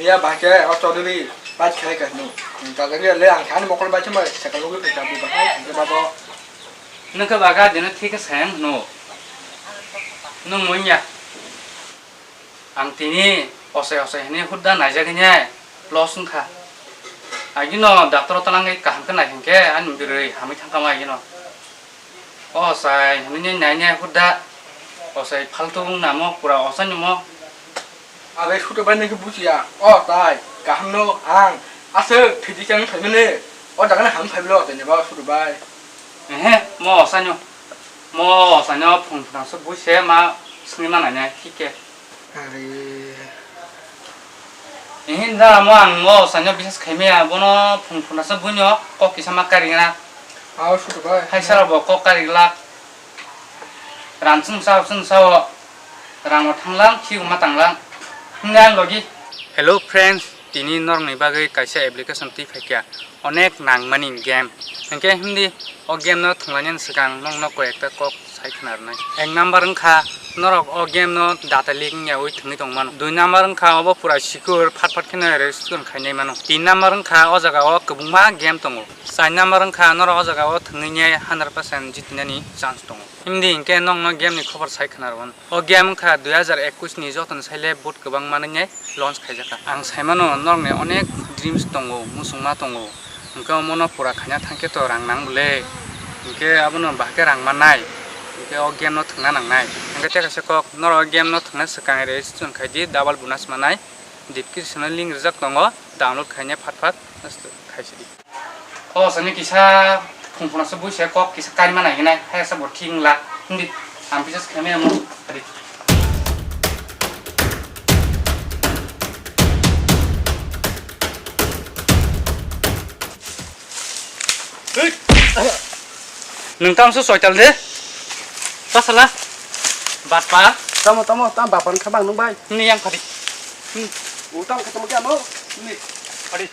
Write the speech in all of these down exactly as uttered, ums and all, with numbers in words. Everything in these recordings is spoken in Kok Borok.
Ya, bahai khe, o Chaudhary, bai khe ka hino. Ka ka le ang khan mokol bai chuma, sakal lugui phai ka bu bahai, ka babo. Nung khe baga dino thik khe sayang hino. Nung munya. Ang tini osai osai hini hudda naijak hini loss wngkha. Agino doctor o tanang kaham khe nai hinkhe ani bwrwi hamwi thangkha ma agino. O osai hwnwi nai nai hudda. Osai faltu wng namo pura osai nimo. Abe suto bai nai khe bujiya. O tai kaham no ang aswk physician phaimani. O jaga no ham phaiblo tene ba suto bai. Ehe, mo osaino. Mo osaino phung phunang se buise ma sini ma nai nai kike. Are. Ehin da mo ang mo osaino bisas khaimaya bono phung phunang se bunyo kok kisa ma kari na. Ao suto bai. Hai sara bo kok kari glak. Ran sung sao sung sao. Rang o thanglang, khiuma tanglang. Hwnwi ang logi. Hello friends, tini norokni bagwi kaisa application twi phaikha, onek nangmani game. Hinkhe hindi o game no thwnglainani swkang nokno koi ekta kok sai khna rwnai. Ek number wngkha norok o game no data leak wngya ui thwngwi tong mano. Dui number wngkha obo pura secure phat phat kheno registration khainai mano. Tin number wngkha o jaga o kwbangma game tongo. Char number wngkha norok o jaga o thwngwi nai hundred percent jitinani chance tongo. Hindi hinkhe nokno game ni khobor sai khna rwmano. O game wngkha dui hajar ekwis ni jotoni saile boot kwbang manwi nai launch khaijakha. Ang saimano norokni onek dreams tongo, muchungma tongo. Hinkhe omono pura khaina thangkhe to rang nang bole. Hinkhe abono bahai khe rang mannai. Hinkhe o game no thwngna nangnai. Hinkhe tei kaisa kok norok o game no thwngna swkang registration khai di, double bonus manai. Description o link rijak tongo, download khaina phat phat khaisidi. O sani kisa phung phunasa buisa kok kisa karima naiginai, hai sa bo thik wngla. Hindi, ang bisa se khaimai amo. Adi. Nwng tamso soital de? Pasala? Batpa? Tamo, tamo, tam bapa ni khabang nwng bai. Ni yang phadi. Hmm. O tam khe tamo khe ano? Ni. Phadi.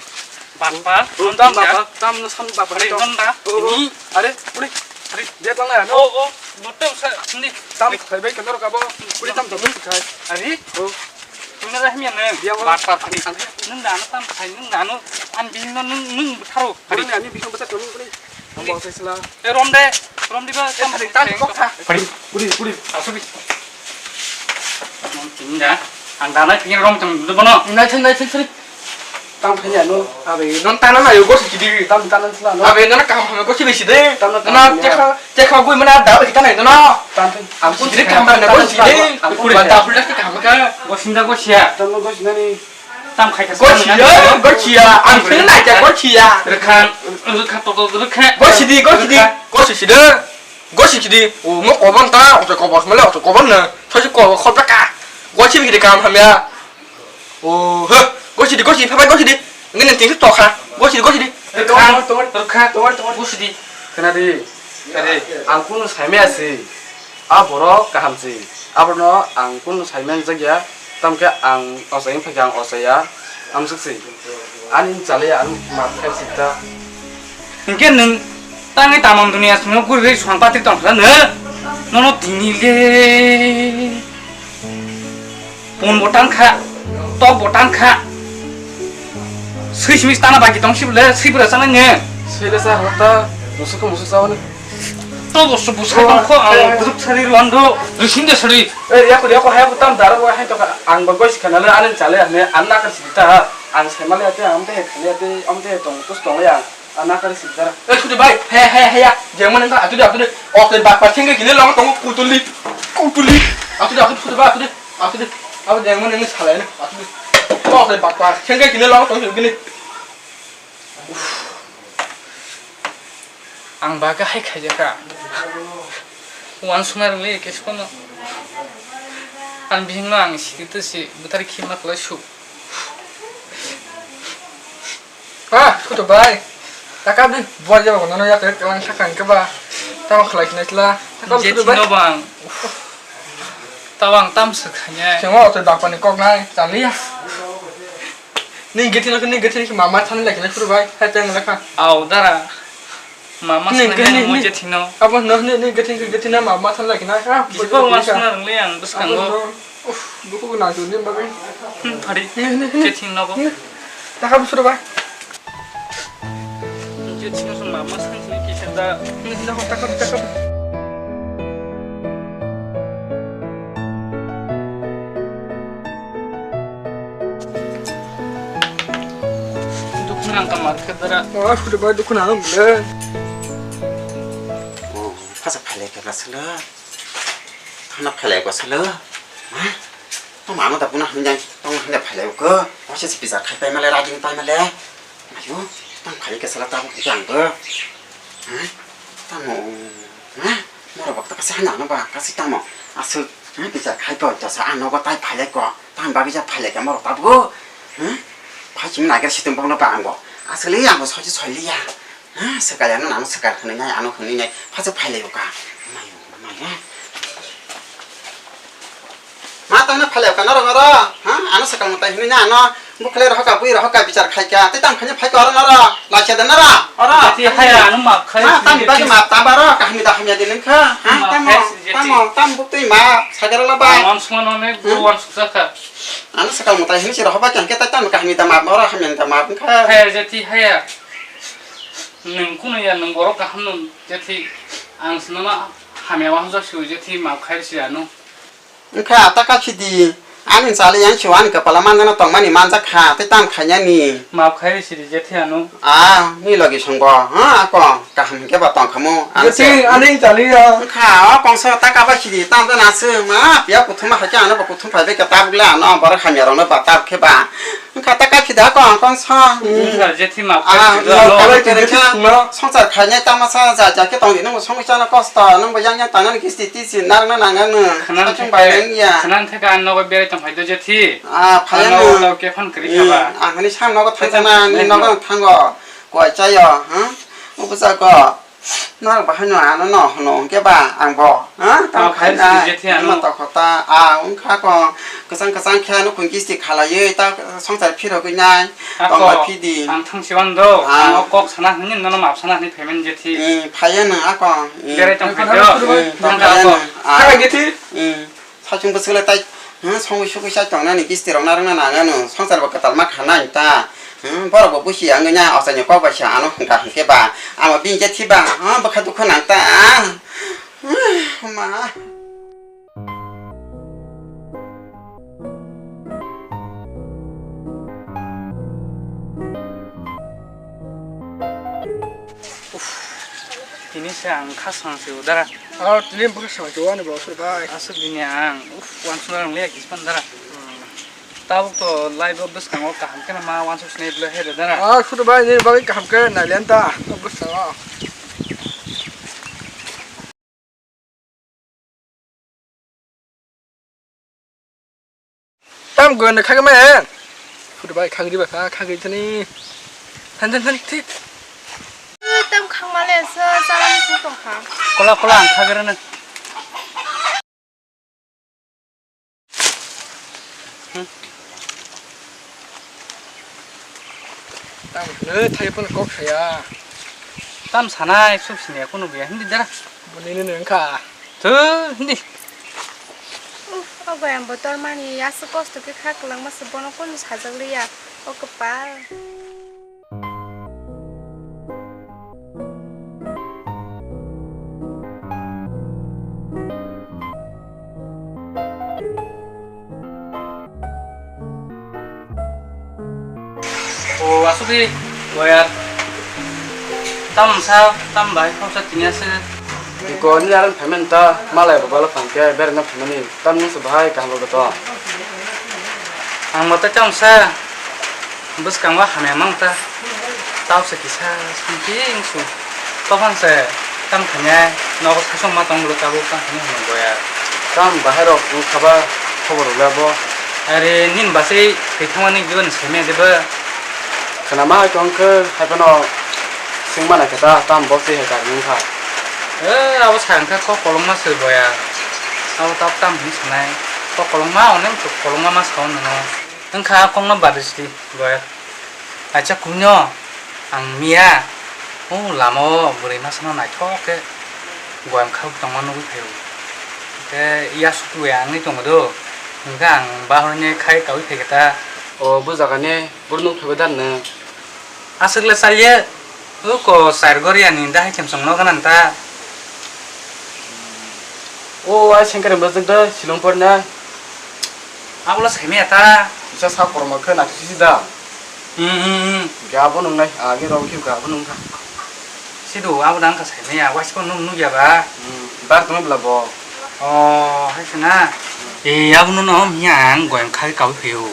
Bapa, o, tam bapa, tam no sam bapa. Ari, tam. Honda. O, o. Ini. Are, uri. Ari, dia tang ya, no? O, o. Botem sa, ini. Tam khai bai kendor kabo. Uri tam tam khai. Ari. O. Tuna dah mian ne. Dia, o. Bapa, ari. Nung dano tam khai, nung dano. An bini no nung, nung tharo. Uri ni ani bisong basa tong uri. Ang bo sai sala. Eh, rom de. Rom di ba, tam khai. Tam kok kha. Ari, uri, uri. Asubi. Ang danai phingir rom tong bono. Nai thai, nai thai, thai. Tam phai ya no. Abe, non tana na yo gosi kidi. Tam tana sala no. Abe, nana kaham kaham gosi besi de. Tam na nana kaham ya. Tekha, tekha gui mana da kita nai no. Tam phai. Ang pun sidi kaham kaham gosi de. Ang pun ba da pun ka kaham ka. Gosi da gosi ya. Tam no gosi nani. Tam khai ka. Gosi ya, gosi ya. Ang pun na ya gosi ya. Rekha, rekha to to rekha. Gosi di, gosi di. Gosi sidi. Gosi kidi, o mo kobon ta, o to kobos mole, o to kobon na. Thosi ko khol paka. Gosi kidi kam hamya. O, he, gosi di, gosi, phapai gosi di. Ngene tingsi tokha. Gosi di, gosi di. Tongor, tongor, tongor, tongor. Gosi di. Khna di. Khna di. Ang kunu saimaya si. A borok kaham si. Abono ang kunu saimaya jakya. Tamkhe ang ochai wngphaikha, ang ochaiya, amswk se. Ani chalaiya, ang map khai sita. Hinkhe nwng tangwi tamon duniya swngo guri rwi swngpatwi tongkha nw? Nono tini le pon bo tankha, tok bo tankha. Swi simi tana baki tong sibole, swi bwrwi chanai nw? Swi le sa hota, musuk musuk sa hone. To bo su busa tong kho, ang buruk sari rwando, rwsing de sari. Eh, yako, yako, hai, tam daro, hai, to, ang bo gosi khana le, anin chale, ane, an na kan sita, ang semale ate, am te, khale ate, am te, tong, tus tong ya, an na kan sita. Eh, sudu bai, he, he, he, ya, jeng mane ta, atu de, atu de, ok, bak, bak, thengke kine, long, tong, kutuli, kutuli, atu de, atu de, sudu bai, atu de, atu de, abo jeng mane, ne, sale, ne, atu de, ok, bak, bak, thengke kine, long, tong, kine. Ang bagwi hai khaijak kha. Uansuknai rwngli khe se phano. Ang bihikno ang sidi twi si bwthar khima kwlai su. Ha, sudu bai. Taka bini buar jaba kono ya tek lang sakang ke ba. Tamo khlai khnai sla. Taka je sudu bai. Tino bang. Tabang tam swkhanya. Sengwa oto bapani kok nai chaliya. Ni githino, ni githino ki mama thani lagi na kuru bai, hai teng lekha. Au dara. Mama ni thani gani mo ni je thino. Abo no ni, ni githino, githino mama thani lagi na. Ah, kisi bo wan suna rang le ang bwskango. Abo no. Uf, duku na tu ni bagai. Hmm, thari. Hini, hini, hini. Chething nogo. Hini. Taka busuro bai. Chething sung ma, ma sang sini kisa da. Hini, hini, taka, taka. Dukun ang kamar kedara. Oh, sudah bai dukun ang le. Oh, kasa phalai ke basala. Thana phalai ko salo. Ha? Tong mano da buna hwnjang, tong hwnjang phalai ko. Oise se bichar khai pai male, raging pai male. Ayo, tong khai ke sala tabo ke ang bo. Ha? Tamo. Ha? Moro bak ta kasi hana no ba, kasi tamo. Asu, ha, bichar khai ko, jasa ano ko tai phalai ko. Tang bagi ja phalai ke moro tabo. Ha? Phai chim nager situng bang no ba ang bo. Asli ang bo soji soli ya. Ha, swkal ano, ano swkal hwnwi nai, ano hwnwi nai, phasuk phailaio ka. Mayo, mayo. Ma tangna phailaio ka, norok oro. Ha, ano swkal mwtai hwnwi nai, ano bwkhlai rohor ka, bui rohor ka, bichar khai ka. Tei tang phainya phai ka oro norok. Lasia de norok, oro. Tei haya, ano map khai. Ma tang bagi map ta baro, kahmi da hamya de nang kha. Ha, tamo, tamo, tam buk tei ma, sagara la ba. Wan sungma no ne, wan suksa kha. Ano swkal mwtai hwnwi se rohor ba khe, hwnkhe tei tang kahmi da map, oro hamya da map kha. Haya, jati haya. Nwng kunu ya, nwng borok kaham nw, jethi ang swnama hamya wahamjak swi jethi map khai rw si ano. Wngkha ta kaphidi, ani chali yang sio ani kwpala manjano tongmani manjak kha, tei tam khainani. Map khai rw si di jethi ano. Ah, ni logi songbo, ha, ako kaham hwnkhe ba tong khamu, ano jethi se. Ani chali ya. Wngkha, o kongsa ta kaba sidi, tam jana se, ma, piya kuthuma hakhe ano bo kuthum phai bai khe tabuk le ano, borok hamya rokno ba tabuk khe ba. Wngkha ta kaphidi ako ang kongsa. Wngkha jethi map khai rw si di ano. Songchar khainai tamasa ja ja khe tongdi, nwngbo songwi chana kosto, nwngbo yang yang tangnani kisti tisi narwkna nangya nwng. Khwnan theka, khwnan theka ang nogo berai tongphai do jethi. Ah, phaiya nwng. Ang nogo tau kephang kwrwi khaba. Ang hani sam nogo thangkha na, ni nogo ang thango. Koi chayo, ha? Ubusa ko. Norok bahai no ano no hwno hwnkhe ba ang bo, ha? Tamo khai na, jethi ano. Ima tokho ta, a, wngkha ko. Kwchang kwchang khe ano khun kisti khalaiwi ta songchar phirogwi nai. Ako, tongba phidi. Ang thang siwan do, ah. Ang o kok sana hwnwi nono map sana hwnwi phaimani jethi. Eh, phaiya nang ako. Eh. Berai tong phai do. Eh, tong phaiya nang. Ah. Thang jethi. Eh, sachung bwswk le tai, hmm, songwi sugwi chai tongnani kisti rok narwkna nangya nw, songchar bo kwtal ma khanai ta. Hmm, borok bo busi ya wngwi na, ochaini kok bai sa ano hwnkha hwnkhe ba. Amo bini jethi ba, hmm, bwkha dukhu nang ta. Hmm, ma. Uff, tini se ang kha swng se udara. Ah, tini bwkha swng se wani bo sir bai. Aswk bini ang, uff, wansukna rang le kispan dara. Hmm. Tabuk to live o bwskango kaham khe ma wansuk sinai bwle he dara. Ah, sir bai, nini bagwi kaham khe nai lian ta, bwskango. Tam gwen khagwi maya. Phutu bai khagwi ba kha, khagwi thani. Than, than, than, thik. Tam khangma le sa, chala ni tong kha. Kola, kola, ang khagwi rana. Tam hwnwi thai phano kok saya. Tam sanai, suk sini aku nubi ya. Hindi dara. Buni ni nengka. Tu, hindi. Uf, ogo yang botol mani, ya se kosto ke kha kelang masa bono kono sajak liya. O kepal. O aswk di, boyar. Tam sa, tam bai, khoroksa tini aswk. Iko ni aran payment ta malai bo balo phang khe bereng no phaimani. Tam nung se bahai kaham bo to. Ang bo tei tamo sa bwskango hamya mang ta. Tao se kisa samsung su. Tophan se tam khanya nogo sasong ma tong bolo tabuk tang khanya hwnwi boya. Tam bahai rok wng khaba khobor rwla bo. Are nin basai thwi thangmani gibo ni seme deba. Khwnama hai tong khe hai phano swng mana khe ta tam bo twi hai karwi wng kha. Eh, abo sa wng kha kok kolokma se boya. Abo tab tam hwnwi sanai. Kok kolokma, onek kolokma ma sao nono. Wng kha kokno bari sidi boya. Acha kunyo, ang miya. O lama o bwrwi masa no naithok khe goyam khawk tongma nugwi phaio. Khe yasuk ya wngwi tongo do. Hwnkhe ang bahorni khai kaui phaikha ta. O, bo jagani borok nuk phaibai da nw? Aswk le chalya, o ko char goriani dahai khem chwng no gana ta. O, ai sengkar bwswk da silong porna. Abola saimaya ta. Kisa sa kormo khe naithusi da. Hmm, hmm, hmm. Ga bo nungnai, agi rok khe ga bo nungkha. Sidu, abo dang kha saimaya, waisiko nung nukya ba? Hmm, bar tongwi bla bo. O, hai se na? E, abono no miya ang goyang khai kaui phaio.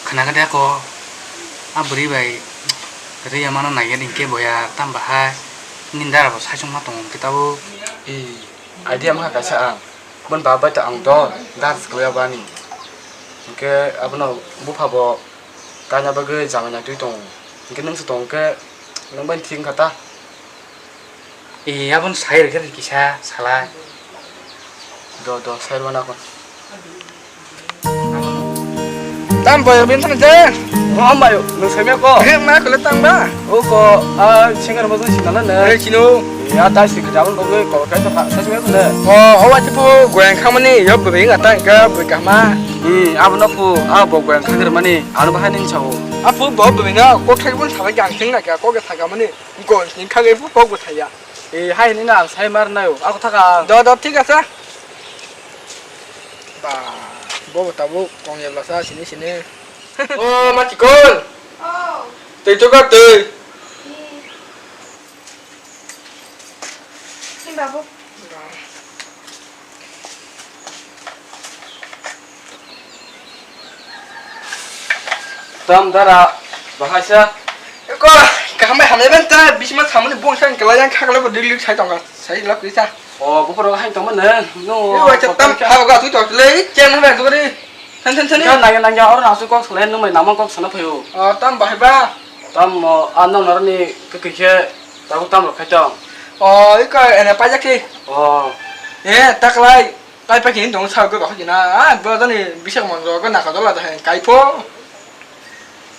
Khna khe de ko, a bwrwi bai rwya mano naiya din khe boya tam bahai. Nini dara bo saichung ma tongo hwnkhe tabuk. E, idea wngkha kaisa ang. Boni baba bai to ang dol, dar kwlai bani. Hwnkhe abono bupha bo kaina bagwi jamai naitwi tongo. Hwnkhe nwng se tong khe nwng bai thik wngkha ta? E, aboni sai rwkhe kisa salai. Do, do, sai rwna kon. Tam boyo bin thang je. O mayo, nwng sai me ko. He ma kole tang ba. O ko, a singer mo sing nana ne. He chino. Ya dai sing jabon ko ko kai sa sa me ko ne. O, o wa tipu goyang khamani yo bwrwi nga ta ka bwrwi kama. Hmm, abono pu, a bo goyang khagar mani, ano bahai ning sao. Apu bo bwrwi na ko khai bun sabai gang sing na ka ko ga thaga mani. Gol ni kha ge pu kok bo thaya. E, hai ni na ang sai mar nayo. Ako thaka. Do, do, thik ase. Ba, bo bo tabuk kong ye blasa sini sini. O, ma chikon. Oh. Tei choka tei. Ni babu. Tam dara, bahai sa. Ko, kaham bai hamya ben ta, bisma samani bong sang kala yang khakla bo dik dik sai tongka, sai la kuisa. O, buphuru hai tongma ne, no. Yo, acha tam khabo ga tu to le, chen na ben tu ri. Than than than. Ka nangya nangya oro nasu kok sale nung mai namang kok sana phayo. O, tam bahai ba. Tam mo, a nong narani ke ke ke, tabu tam rok khai tong. O, ika ene pajakhi. O. E, taklai. Kai paikhe hinwi tongo sabo khe bakhai khe na, ah, bo jani bising monjo khe naka dola da hai kai pho.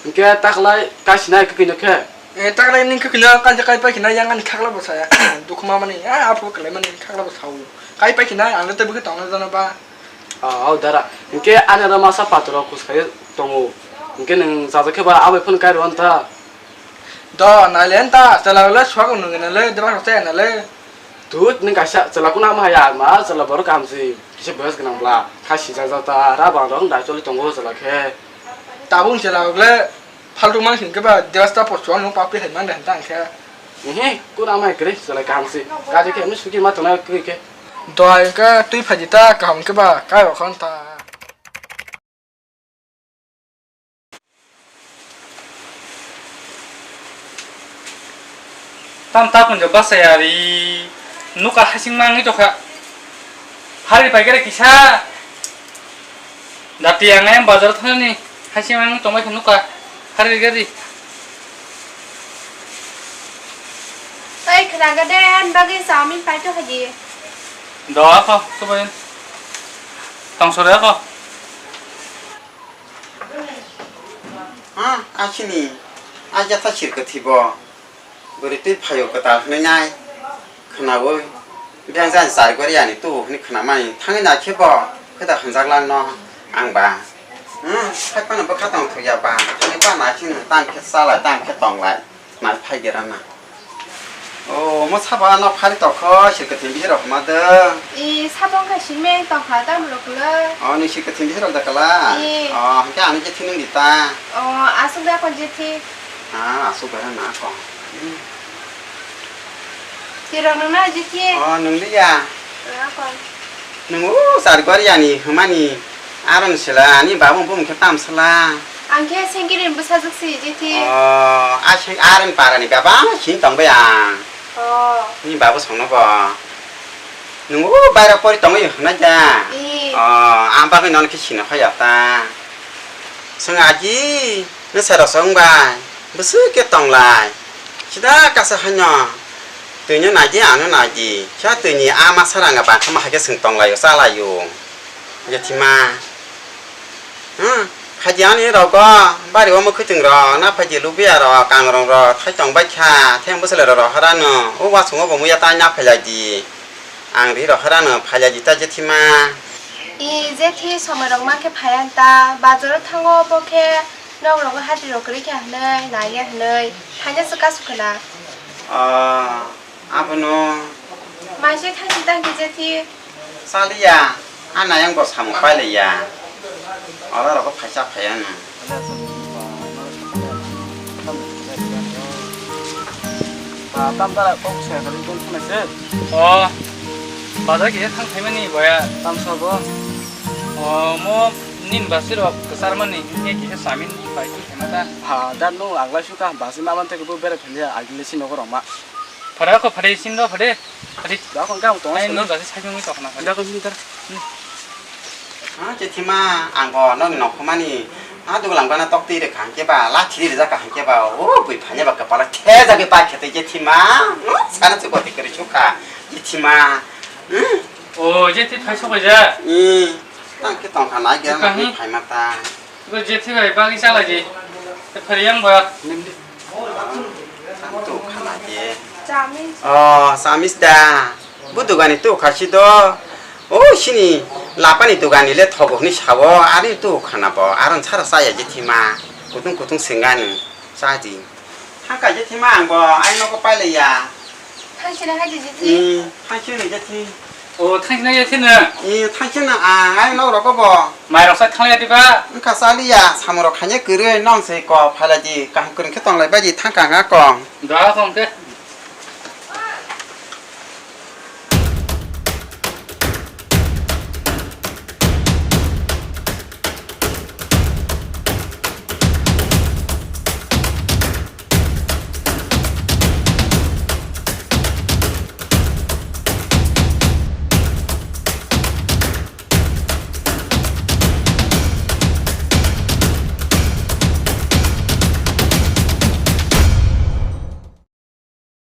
Hwnkhe taklai kai sinai kwkhwino khe? Eh, taklai nini kwkhwino kansa kai paikhe na yang ani khakla bo saya. Dukhu ma mani, ah, aphuh kwlai mani khakla bo sao. Kai paikhe na ang le tei bwkhe tongna jana ba. Ah, au dara. Hwnkhe ani oro masa patro kus khai tongo. Hwnkhe nwng chajakhe ba abai phone kai rw ta. Do, nai le nta, chwla le swk nung le, deba rok chaya na le. Tut, nwng kaisa chwla kuna ma ya, ma chwla borok kaham si, kisa boyos gwnang bla, kha sijak jak ta, ra bang rok dai choli tongo chwla khe. Tabuk chwla rok le, phaltu mang sing khe ba, deba sta por chuang nung papri hai mang de hanta ang khe. Ehe, kuna ma kwrwi chwla kaham si, kaje khe, mui suki ma tongna kwrwi khe. Doi khe twi phaidi ta, kaham khe ba, kai rok khan ta. Tam ta kunjo basa ya ri. Nuka hasing mangi tokha. Hari pai gere kisa. Dati yang ayam bazar thani hasing mangi tongbai nuka. Hari gari. Oi khna ga den bagwi chowmin pai tokha di. Do ako tubai. Tong sore ako. Ha, asini, a jatha sir kwthwi bo. Bwrwi twi phaio kwtal hwnwi nai. Khnaui, beng jani char gori ani tu hwnwi khnamani. Thangwi nai khe bo, khe da hwnjak lang no ang ba. Hmm, hai phano bwkha tong thok ya ba. Thangwi ba nai sini tam khe chalai, tam khe tonglai. Nai phai gera na. O, mo sabo ano phari tokho, sir kwthwi bihirok ma de. I, sabo wngkha simi tongkha, tamo rok le. O, ni sir kwthwi bihirok da kala? I. O, hwnkhe ano jethi nung di ta. O, aswk da kon jethi. Ah, aswk bara na kon. Tirok nung na jethi. O, nung liya. Na kon. Nwng o char gori ani hwnmani aron sela ani babu bumung khe tam sala. Ang khe sengkiri bwsajwk si jethi. O, a seng aron parani gabang sini tong bai ang. O. Ni babu songno bo. Nwng o baira pori tongwi hwnai da. I. O, ang bagwi nono khe sino phai ya ta. Swng aji. Nwsai rok song bai bwswk khe tonglai. Sida kasa haino twino naidi ano naidi. Khe twini a masa ranga bangkha ma hai khe chwng tonglaio chalaio. Jethi ma. Hmm, phaidi ani rogo bari o mwkhwtwng rok na phaidi lubiya rok kangrong rok thai tong bai kha theng bwswlai rok rohorano o wasung o bo muya tai na phailai di. Ang ri rohorano phailai di ta jethi ma. I jethi somoi rok mankhe phaiya ta, bazaro thango bo khe nok rogo hati rok kwrwi khe hwnwi, naiya hwnwi, thaina se kasu khwna. Ah, abono. Maise thansi tangki jethi. Chaliya, a nayang bo samung pailaiya. Oro rogo phaisa phaiya no. Ba, tam dara kok se kali don thang se. O, bazar kisa thang phaimani boya. Tam sabo. O, mo nin basi rok kwchar mani, hinkhe kisa samin bai tu khema ta. Ba, da no agla suka, basi maman te bo bere phanya, agile si nogo roma. Phara ko phare sin do phare. Phare. Da ko ga to. Ai, nin basi sai ngi to khna phare. Da ko sin tar. Ha, jethima, ang bo nokni nongkhormani, ha, dugulang bana tok twi rwkha hwnkhe ba, lathi rijak kha hwnkhe ba, o, bui phanya ba kwpala thejagwi pai khe tei jethima, hmm, sana se goti kwrwi sukha, jethima, hmm. O, jethi thai sok ja. Hmm, tang khe tong kha nai ge, Tang bui khe. Phaima ta. Bo jethi bai bagwi chala di. Phari yang ba. Nim di. Tang tu khana je. Chamis. Oh, chamis da. Bu dugani tu khasi do. O sini lapani dugani le thogo hwnwi sabo. Ari tu khana bo. Aron sara saya je thima. Kutung kutung sengani. Chaji. Thangka je thima ang bo. Ai nogo pailaiya. Thangsina hai di jethi. Hmm, thangsina je thi. O, thangsina je thi na. Eh, thangsina ang. Ai nok rogo bo. Mai rok sa thanglaiya diba? Wngkha chaliya. Samung rok khaina kwrwi nong se ko phailai di. Kaham kwrwng khe tonglai bai di thangka nga kong. Da kong khe.